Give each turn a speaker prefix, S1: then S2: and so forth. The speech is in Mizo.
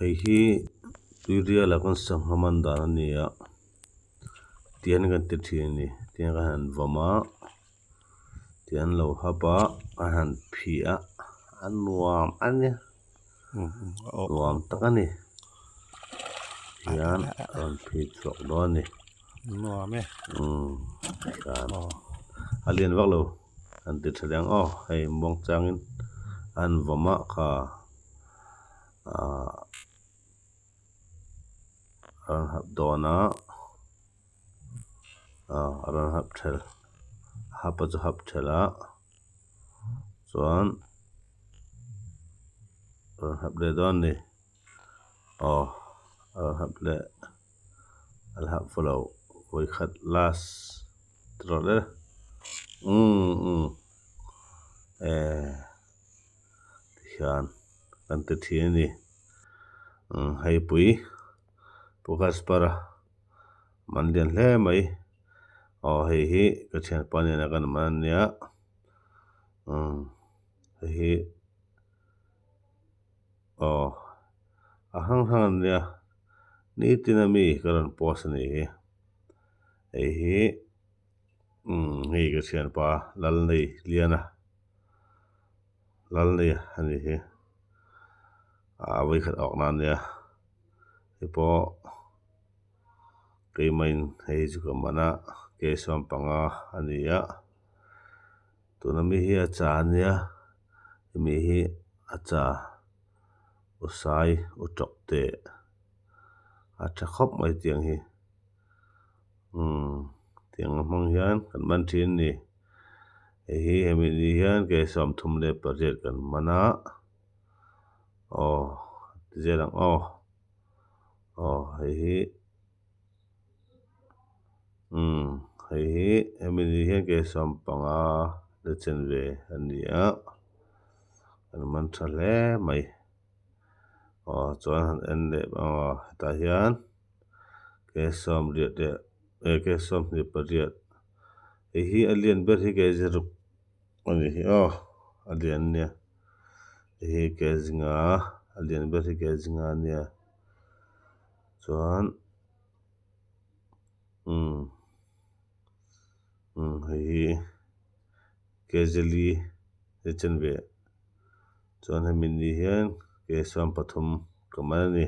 S1: Hei hi tuirial ah kan sangha man dan a ni a tian kan ti thin a ni tiang kan han vawm a tiang an lo hap a a han phih a a nuam a nia nuam tak a ni tihian a rawn phih chhuak dawn a ni
S2: nuam e
S1: umm tihian a lian vak lo an ti tha leh ang aw hei muang changin an vawm a kha. Ahh a rawn hap dawn a ah a rawn hap thelh a hap a chu hap thelh a chuan a rawn hap leh dawn a ni aw a rawn hap leh a la hap fo lo vawikhat last ti rawh le umm umm eh. Tihian kan ti thin a ni. Umm hei pui Pu Gaspar-a man lian hle mai. Aw hei hi ka thianpa nena kan man a nia. Umm hei hi aw a hrang hrang a nia. Nitin ami ka rawn post a nih hi. Hei hi umm hei ka thianpa Lalneiliana. Lalneia a ni hi ah vawikhat awk na ania hei pawh keimah-in hei chu ka man a ke sawm panga a ni a tuna mi hi a cha ania hemi hi a cha u sai u tawk teh a tha khawp mai tiang hi umm tiang a hmang hian kan man thin a ni. Hei hi hemi ni hian ke 38 kan man a aw ti zel ang aw aw hei hi umm hei hi hemi ni hian ke 15 la chen ve a ni a kan man tha hle mai aw chuan han en leh aw hetah hian ke 80 leh ke 28. Hei hi a lian ber hi kei ziruk a ni hi aw a lian ania hei hi ke zinga a lian ber hi ke zinga ania chuan umm umm hei hi ke zeli a chen ve chuan hemi ni hian ke 13 ka man a ni.